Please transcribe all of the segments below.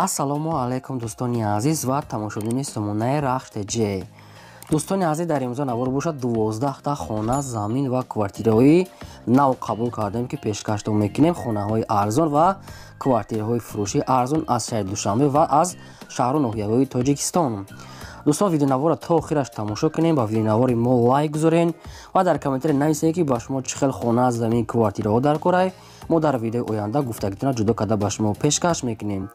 Ассалому алайкум дӯстони азиз ва тамошобинони сомонаи Рахш ТЖ. Дӯстони азиз, дар имрӯза навор бошад 12 та хона, замин ва квартираҳои нав қабул кардем, ки пешкаштон мекунем. Хонаҳои арзон ва квартираҳои фурӯшии арзон аз шаҳри Душанбе ва аз шаҳру ноҳияҳои Тоҷикистон. Дӯстон, видеонаворро то охираш тамошо кунем, ба видеонавори мо лайк гузорен ва дар комментария нависед, ки ба шумо чӣ хел хона, замин, квартираҳо дар корай. Мо дар видеои оянда гуфтагитона ҷудо карда ба шумо пешкаш мекунем.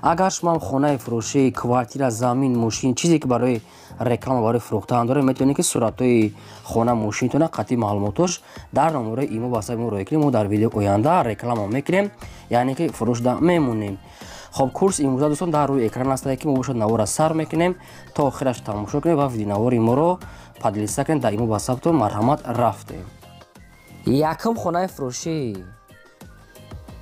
Агар шумо ҳам хонаи фурӯшӣ, квартира, замин, мошин, чизе ки барои реклама, барои фурӯхтан доред, метавонед ки суратҳои хона, мошинтона қатъи маълумотош дар номерои имо ватсапи мо роя кунем. Мо дар видеои оянда реклама мекунем, яъне ки фурӯшда мемонем. Хоб, курс имрӯза, дӯстон, дар рӯи экран астае, ки мо бошад навора сар мекунем, то охираш тамошо кунем ва видеонавори моро поделиться кунем дар имо ватсаптон. Марҳамат, рафтем. Якум хонаи фурӯшӣ.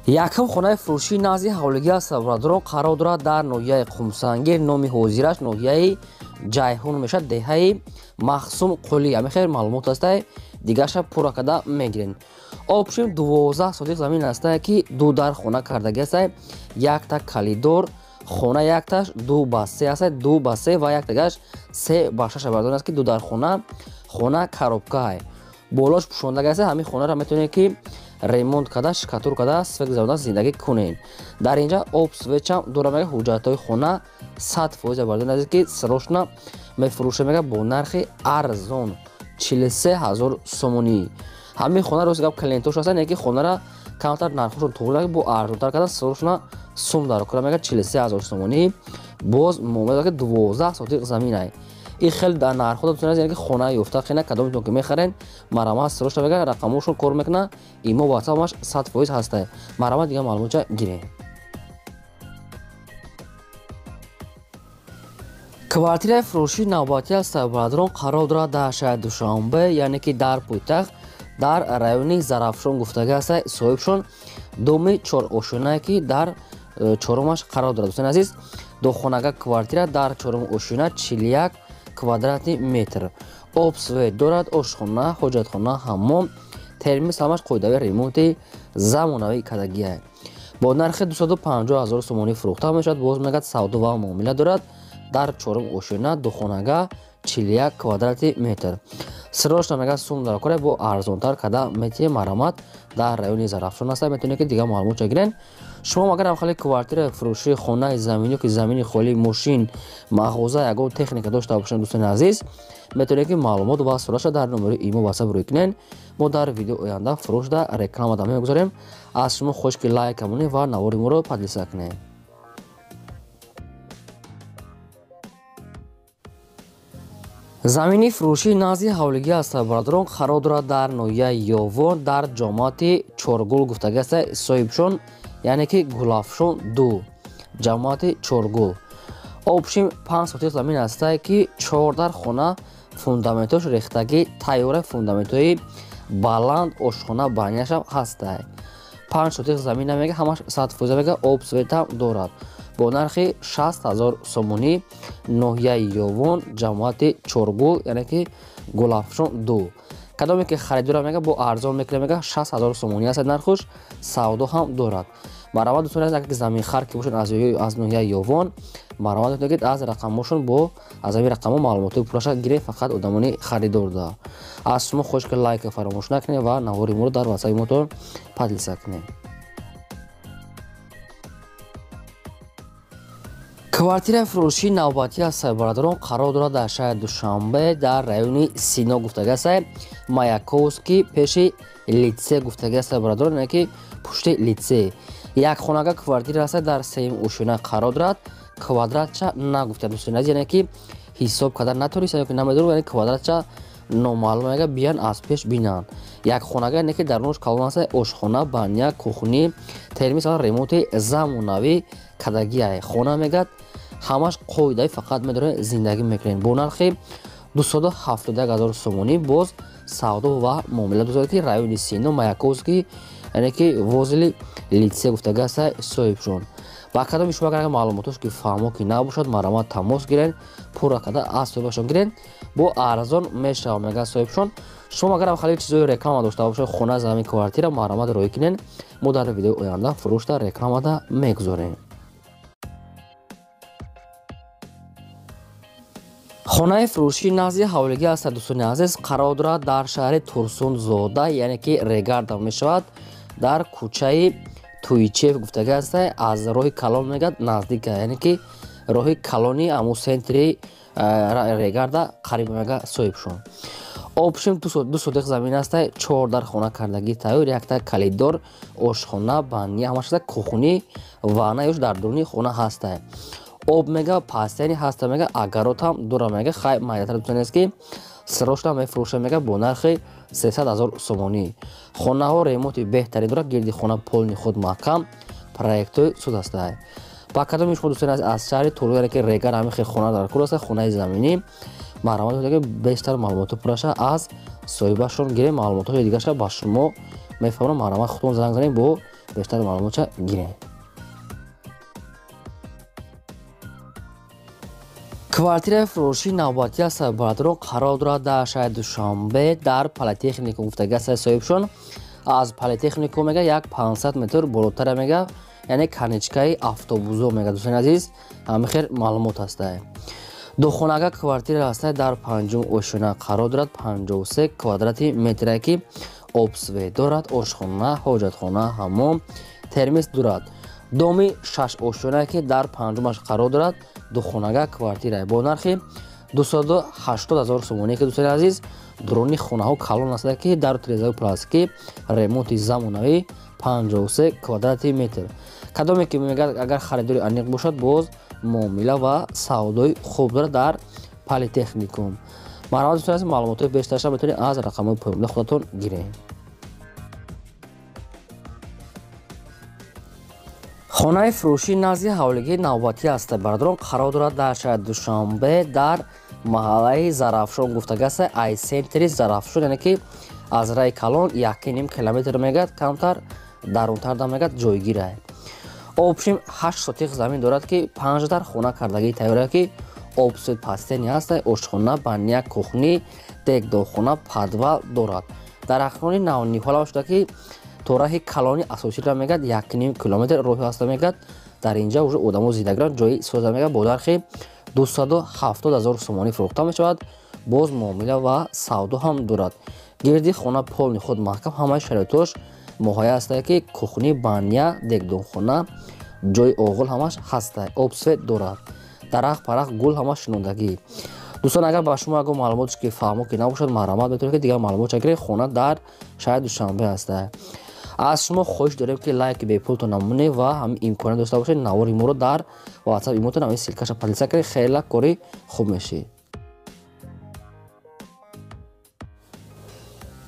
Якум хонаи фурӯшӣ назди ҳавлигӣ аст, бародарон, қарор дорад дар ноҳияи Қумсангир, номи ҳозираш ноҳияи Ҷайҳун мешавад, деҳаи Махсум Қулӣ. Ҳамин хел маълумот астае, дигарша пурра карда мегирем. Общем 12 сотих замин астае, ки ду дар хона кардагӣ астае, якта калидор, хона якташ 2 ба 3 астае, 2 ба 3 ва яктагаш 3 ба 6, бародарон, аст, ки ду дар хона, хона коробкае, болош пӯшондагӣ аст. Ҳамин хонаро метавонед, ки ремонт карда, штукатур карда, свет гузаронда зиндагӣ кунед. Дар инҷа об, светчам дора. Мега, ҳуҷҷатҳои хона 100%, бародарон азиз, ки срочно мефурӯша. Мега, бо нархи арзон 43 000 сомонӣ. Ҳамин хона, рост гап, клиентош ҳастанд, яки хонара камтар нархошон туғри бо арзонтар кардан, срочно сум дар кора. Мега, 43 000 сомонӣ, боз муомила, ки 12 сотиқ заминай. Ин хел дар нархҳо, дӯстони азиз, яъне ки хона ёфта қина. Кадомитон ки мехарен, марҳамат, срочно. Мега, рақамҳошон кор мекуна, имо ватсапаш 100% ҳастае. Марҳамат, дигар маълумотча гирем. Квартираи фурӯшии навбатӣ аст, бародарон, қарор дорад дар шаҳри Душанбе, яъне ки дар пойтахт, дар райони Зарафшон гуфтагӣ аст. Соҳибшон доми чорошёнае, ки дар чорумаш қарор дорад. Дӯстони азиз, духонага квартира дар чорум ошёна, 41 квадрати метр, об, свет дорад, ошхона, ҳоҷатхона, ҳаммом, термис, ҳамаш қоидави ремонти замонавӣ кардагия. Бо нархи 250 ҳазор сомонӣ фурӯхта мешавад. Боз мегӯяд, савдо ва муомила дорад. Дар чорум ошёна, духонага, 41 квадрати метр. Срочно, мега, сум дар кора, бо арзонтар карда метиҳем. Марҳамат, дар райони Зарафшон аста, метавонед, ки дигар маълумотча гирен. Шумо агар ҳам хеле квартира фурӯшии, хонаи заминӣ, ки замини холӣ, мошин, мағоза, ягон техника дошта бошед, дӯстони азиз, метавонед, ки маълумот ва суратша дар номери имо ватсап рӯй кунед. Мо дар видео оянда фурӯшда рекламада мегузорем. Аз шумо хоҳиш, ки лайк монед ва навори моро поделиться кунед. Замини фурӯшии назди ҳавлигӣ аст, бародарон, қарор дорад дар ноҳияи Ёвон, дар ҷамоати Чоргул гуфтагӣ аст. Соҳибшон, яъне ки Гулафшон ду, ҷамоати Чоргул. Общем 5 сотих замин астае, ки чордар хона, фундаментош рехтагӣ тайёра, фундаментҳои баланд, ошхона, баняшам ҳастае. 5 сотих замина, мега, ҳамаш 100%, мега, об, светам дорад. Бо нархи 60 000 сомонӣ, ноҳияи Ёвон, ҷамоати Чоргул, яъне ки Гулафшон ду. Кадоме ки харидора, мега, бо арзон мекунад. Мега, 60 000 сомонӣ аст нархуш, савдо ҳам дорад. Марҳамат, дӯстони азиз, агар ки заминхар ки бошед аз ноҳияи Ёвон, марҳамат метавонед аз рақамҳошон, бо аз ҳамин рақамҳо маълумотҳои пурраша гиред. Фақат одамони харидор да. Аз шумо хоҳиш, ки лайка фаромӯш накунед ва навори моро дар ватсапи мотон поделиться кунед. Квартираи фурӯшии навбатӣ аст, бародарон, қарор дорад дар шаҳри Душанбе, дар райони Сино гуфтагӣ аст, Маяковский, пеши литсей гуфтагӣ аст, бародарон, яъне ки пушти литсей. Якхонага квартира аст, дар сеюм ошёна қарор дорад. Квадратча нагуфта, дӯстони азиз, яъне ки ҳисоб карда натонистанд ё ки намедонам, яъне квадратча номаълум. Мега, биян, аз пеш бинанд. Якхонага, яъне ки дарунаш калон аст, ошхона, баня, кухни, термис, ремонти замонавӣ кардагиай. Хона, мегӯяд, ҳамаш қоидаи, фақат медорем, зиндагӣ мекунем. Бо нархи 271 000 сомонӣ, боз савдо ва муомила дорад, ки райони Сино, Маяковский, яъне ки возле литсей гуфтагӣ аст. Соҳибшон ба кадоми шумо агар маълумотош ки фаҳмо ки набошад, марҳамат, тамос гирен, пурра карда аз соҳибашон гирен, бо арзон мешавад, мегӯяд соҳибшон. Шумо агар хеле чизои реклама дошта бошед, хона, замин, квартира, марҳамат, роҳӣ кунен. Мо дар видеои оянда фурӯшда рекламада мегузорем. Хонаи фурӯшии назди ҳавлигӣ аст, дӯстони азиз, қарор дорад дар шаҳри Турсунзода, яъне ки Регарда мешавад, дар кӯчаи Туйчев гуфтагӣ аст, аз роҳи калон мегӯяд наздика, яъне ки роҳи калони аму центри Регарда қариб мега соҳибшон. Общем 2 сотих замин аст, 4 дар хона кардагӣ тайёр, якта калидор, ошхона, баня, ҳамаш аст, кухни, ванна ёш дар дуруни хона ҳаст. Об мега пастяни ҳаста мега, агарот ҳам дура мега, хай майдатар дӯстони азиз, ки срочно мефурӯша мега бо нархи 300 000 сомонӣ. Хонаҳо ремонти беҳтарин дорад, гирди хона полни худ маҳкам, проектҳои суд ҳастанд. Ба кадоми шумо дӯстони азиз аз шаҳри Турсун, яъне ки Регар, ҳамин хел хона дар кор аст, хонаи заминӣ, марҳамат кунед, ки бештар маълумоти пурраша аз соҳибашон гирем, маълумотҳои дигарша ба шумо мефаҳмонам. Марҳамат худтон занг занед, бо бештар маълумотша гирем. Квартираи фурӯшии навбатӣ аст, бародарон, қарор дорад дар шаҳри Душанбе, дар Политехникум гуфтагӣ аст соҳибшон. Аз Политехникум мега як 500 метр болотара мега, яъне конечкаи автобузо мега, дӯстони азиз, ҳамин хел маълумот ҳаст. Духонага квартира ҳаст, дар панҷум ошёна қарор дорад, 53 квадрати метре, ки обсвет дорад, ошхона, ҳоҷатхона, ҳаммом, термис дорад. Доми 6 ошёна, ки дар панҷумаш қарор дорад, духонага квартира бо нархи 280 000 сомонӣ, ки дӯстони азиз, дуруни хонаҳо калон аст, ки дару тирезаи пластикӣ, ремонти замонавӣ, 53 квадрати метр. Кадоме ки мегӯяд, агар харидори аниқ бошад, боз муомила ва савдои хуб дорад дар Политехникум. Марҳамат дӯстони азиз, маълумотҳои бештарша метавонед аз рақамҳои поёнда худатон гиред. Хонаи фурӯшии назди ҳавлигии навбатӣ аст, бародарон, қарор дорад дар шаҳри Душанбе, дар маҳаллаи Зарафшон гуфтагӣ аст, ай центри Зарафшон, яъне ки аз раи калон 1,5 километр мегӯяд, камтар дарунтар мегӯяд ҷойгир аст. Общем 8 сотих замин дорад, ки 5 дар хона кардагии тайёр, ки обсуд пастени ҳаст, ошхона, баня, кухни, дегдорхона, подвал дорад. Дарахтони навниҳола шуда, ки то раҳи калони асосиро мегӯяд 1,5 километр роҳи ҳаста мегӯяд. Дар инҷа уже одамо зиндагиранд, ҷои соза мегӯяд, бо нархи 270 000 сомонӣ фурӯхта мешавад. Боз муомила ва савдо ҳам дорад. Гирди хона полни худ маҳкам, ҳамаи шароитош муҳайя аст, ки кухни, баня, дегдонхона, ҷои оғил ҳамаш ҳаста, обсвет дорад, дарахт, парахт, гул ҳамаш шинондагӣ. Дӯстон, агар ба шумо ягон маълумотш ки фаҳмо ки набошад, марҳамат метавонед, ки дигар маълумот гиред. Хона дар шаҳри Душанбе ҳаста. Аз шумо хоҳиш дорем, ки лайки бепултон намонед ва ҳамин имконият дошта бошед, навори моро дар WhatsApp имотон ҳамин ссылкаша поделиться кунед, хеле кори хуб мешид.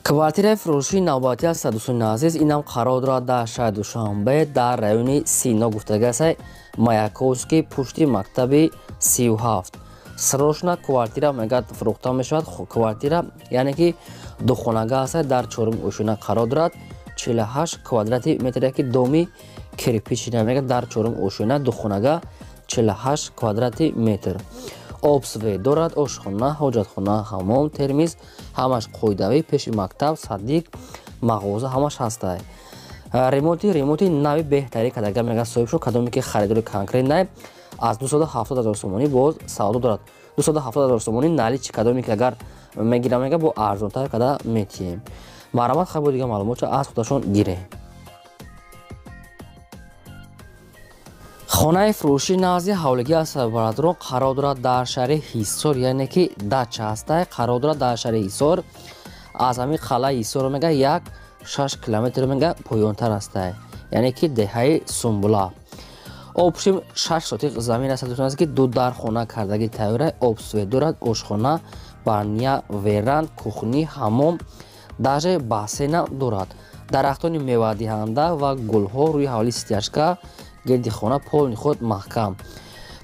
Квартираи фурӯшии навбатӣ аст, дӯстони азиз, инам қарор дорад дар шаҳри Душанбе, дар райони Сино гуфтагӣ аст, Маяковский, пушти мактаби 37. Срочно квартира мегӯяд фурӯхта мешавад. Квартира, яъне ки духонага аст, дар чорум ошёна қарор дорад, 48 квадрати метр, ки доми кирпичина мегӯяд, дар чорум ошёна, духонага, 48 квадрати метр. Обсвет дорад, ошхона, ҳоҷатхона, ҳаммом, термиз, ҳамаш қоидавӣ, пеши мактаб, садик, мағоза ҳамаш ҳаста. Ремонти нави беҳтарин кардага мегӯяд соҳибшон. Кадоме ки харидори конкрет аз 270 000 сомонӣ боз савдо дорад. 270 000 сомонӣ наличи, кадоме ки агар мегирам мега, бо арзонтар карда метиҳем. Марҳамат, хай бо дигар маълумотшо аз худашон гирем. Хонаи фурӯшии назди ҳавлигӣ аст, бародарон, қарор дорад дар шаҳри Ҳисор, яъне ки дача ҳаста, қарор дорад дар шаҳри Ҳисор. Аз ҳамин қалъаи Ҳисор мега 1,6 километр мега поёнтар аста, яъне ки деҳаи Сумбула. Общем 6 сотих замин аст, дӯстон, ки 2 дар хона кардагӣ тайёра, обсвет дорад, ошхона, баня, веранд, кухни, ҳаммом, даже бассейна дорад. Дарахтони мевадиҳанда ва гулҳо рӯи ҳавлии стяжка, гирди хона полни худ маҳкам.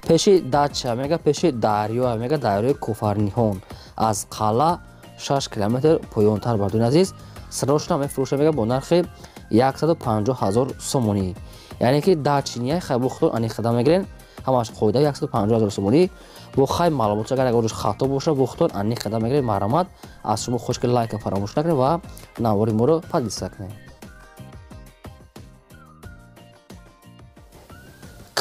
Пеши дача мега, пеши дарё мега, дарёи Куфарниҳон, аз қалъа 6 километр поёнтар. Бардони азиз, срочно мефурӯша мега бо нархи 150 000 сомонӣ, яъне ки дачиния хай бо худтон аниқ қадам мегирен, ҳамаш қоида, 150 000 сомонӣ. Бо хай маълумот, агар ягон ҷош хато боша, бо худтон аниқ қадам мегиред. Марҳамат, аз шумо хоҳиш, ки лайка фаромӯш накунед ва навори моро поделиться кунед.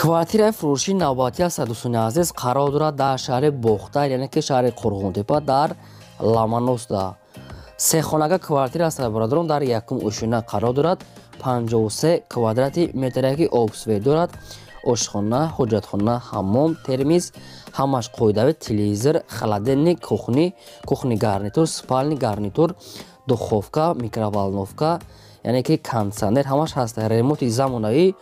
Квартираи фурӯшии навбатӣ аст, дӯстони азиз, қарор дорад дар шаҳри Бохтар, яъне ки шаҳри Қурғонтепа, дар Ламаносда. Сехонага квартира аст, бародарон, дар якум ошёна қарор дорад, 53 квадрати метре ки обсвет дорад, ошхона, ҳоҷатхона, ҳаммом, термиз, ҳамаш қоидави, телевизор, холодильник, кухни гарнитур, спальни гарнитур, духовка, микроволновка, яъне ки кондиционер ҳамаш ҳаст. Ремонти замонавӣ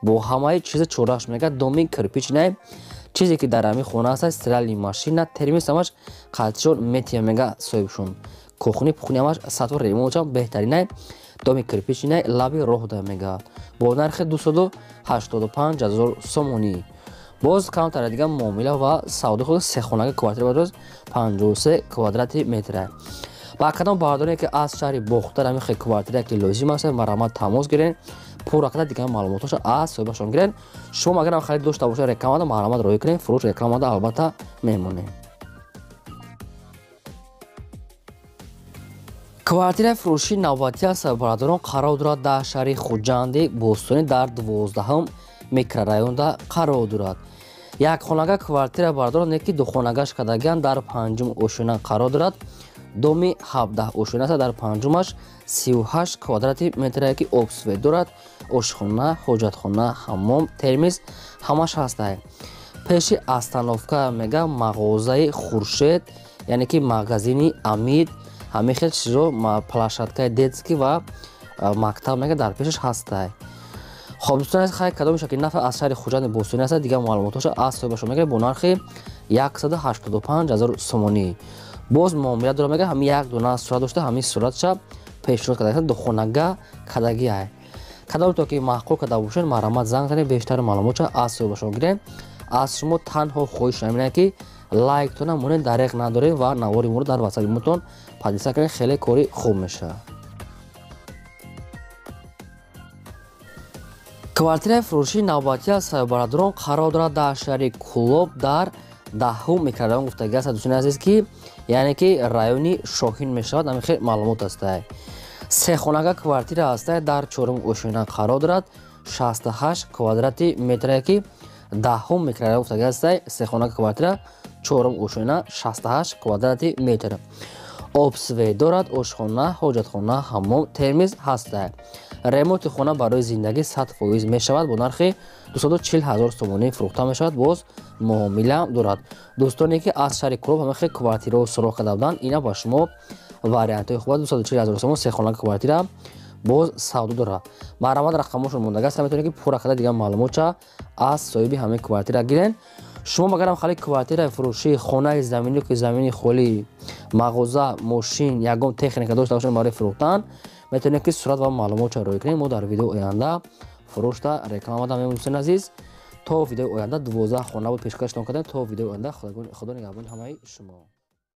бо ҳамаи чиза чораш мега, доми кирпичный, чизе ки дар ҳамин хона аст, стиральный машина, термиз ҳамаш қатшон метия мега соҳибшон. Кухни пухни ҳамаш сатҳу ремонтшам беҳтаринай, доми кирпичный, лаби роҳда мега, бо нархи 285 000 сомонӣ. Боз камтара дига муомила ва савдои худ. Сехонага квартира бароз 53 квадрати метра. Ба кадом бародаре ки аз шаҳри Бохтар ҳамин хел квартира ки лозим аст, марҳамат тамос гирен, пурра када дигар маълумотҳоша аз соҳибашон гирен. Шумо агарам харид дошта бошед рекламада, марҳамат роҳӣ кунед, фурӯш рекламада албатта мемонем. Квартираи фурӯшии навбатӣ аст, бародарон, қарор дорад дар шаҳри Хуҷанди Бостонӣ, дар 12 микрорайонда қарор дорад. Якхонага квартира, бародарон, не ки духонагаш кардагиан, дар панҷум ошёна қарор дорад, доми 17 ошёна аст, дар панҷумаш 38 квадрати метре ки обсвет дорад, ошхона, ҳоҷатхона, ҳаммом, термиз ҳамаш ҳастай. Пеши остановка мега мағозаи Хуршед, яъне ки магазини Амид, ҳамин хел чизо, площадкаи детский ва мактаб мега дар пешаш ҳастай. Хоб дӯстони азиз, хай кадомеша ки нафар аз шаҳри Хуҷанди Бостонӣ аст, дигар маълумотҳоша аз соҳибашон мегирад бо нархи 185 000 сомонӣ. Боз муомила дора мега, ҳамин як дона сурат дошта, ҳамин суратша пешниҳод карда, духонага кадагиай. Кадомто ки маъқул карда бошед, марҳамат занг занед, бештар маълумотша аз соҳибашон гиред. Аз шумо танҳо хоҳиш наминад ки лайктона монед, дареғ надоред ва навори моро дар ватсапи мотон подписа кунед, хеле кори хуб мешавад. Квартираи фурӯшии навбатӣ аст, бародарон, қарор дорад дар шаҳри Кулоб, дар 10 микрорайон гуфтагӣ аст, дӯстони азиз, ки яъне ки райони Шоҳин мешавад, ҳамин хел маълумот ҳастай. Сехонага квартира ҳастай, дар чорум ошёна қарор дорад, 68 квадрати метре ки 10 микрорайон гуфтагӣ ҳастай, сехонага квартира, чорум ошёна, 68 квадрати метр. Обсвет дорад, ошхона, ҳоҷатхона, ҳаммом, термиз ҳастай. Ремонти хона барои зиндагӣ 100% мешавад, бо нархи 240 000 сомонӣ фурӯхта мешавад, боз муомила дорад. Дӯстоне ки аз шаҳри Кулоб ҳамин хел квартираро суроғ карда буданд, ина ба шумо вариантҳои хуб, 240 000 сомон сехонага квартира боз савдо дорад. Марҳамат рақамошон мондага аст, метавонед ки пурра карда дигар маълумотша аз соҳиби ҳамин квартира гирен. Шумо агарам хали квартираи фурӯшӣ, хонаи заминӣ ки замини холӣ, мағоза, мошин, ягон техника дошта бошед барои фурӯхтан, метавонед ки сурат ва маълумотша роҳӣ кунед. Мо дар видеои оянда фурӯшта рекламада мемонем, дӯстони азиз. То видеои оянда 12 хона буд пешкаштон кардем. То видеои оянда Худо нигаҳбони ҳамаи шумо.